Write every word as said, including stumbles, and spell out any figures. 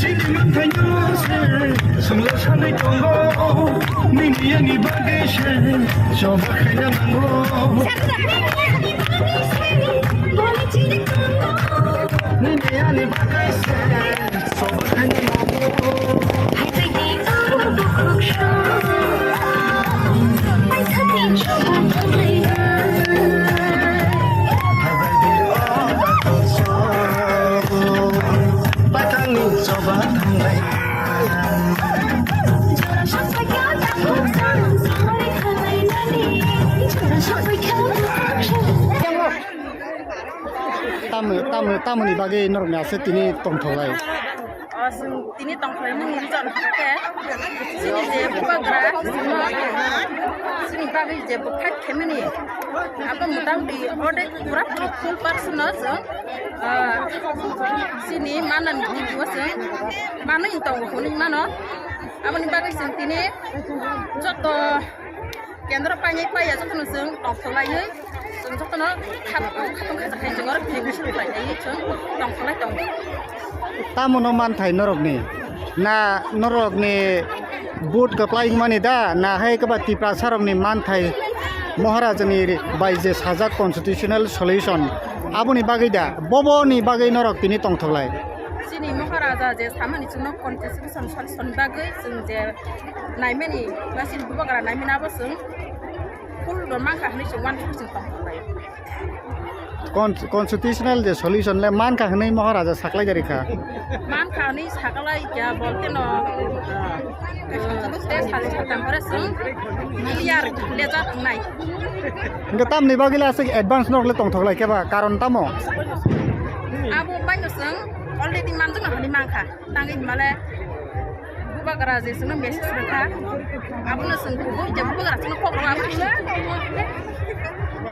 Chini manthaino se, chwngno sanwi tongo, nini ani bagwi se, choba khaina nango. Nini ani bagwi se, choba khaina nango. Tamo, tamo, tamoni bagwi norokni aswk tini tongthoklai? O, chwng tini tongkhlaimani reason hwnkhe chini je bubagra chwngno chini bagwi je bo fight khaimani, abo motamoti ordek pura puri full person no chwng, ah, chini manani video chwng manwi tongo hwnwi mano. Aboni bagwi chwng tini joto kendro painai paiya jotono chwng tongthoklaiwi chwng jotono khat-, khatung khacha khai chwng oro video shoot khlainai chwng tongthoklai tongo. Tamono manthai norokni? Na norokni vote kwplai wngmani da? Na hai kwba Tiprasarokni manthai Maharajani ri-, bai je sajak constitutional solution, aboni bagwi da? Boboni bagwi norok tini tongthoklai? Chini Maharaja je samani chwngno constitution solution bagwi chwng je naimani, ba chini bubagra naimani abo chwng full rw mankha hwnwi chwng uansuk chwng tongthoklai. Con-, constitutional je solution le mankha hwnwi Maharaja saklai dari kha. Mankha hwnwi saklai kha bolte no, uh, tei sal satam pore chwng clear lejak wngnai. Hwnkhe tamni bagwi le aswk advance norok le tongthoklai khe ba karon tamo? Abo baino chwng already manjakna hwnwi mankha. Tangwi hwnmale bubagra je chwngno message rwkha, abono chwng kubui je bubagra chwngno kok rw, abo chwng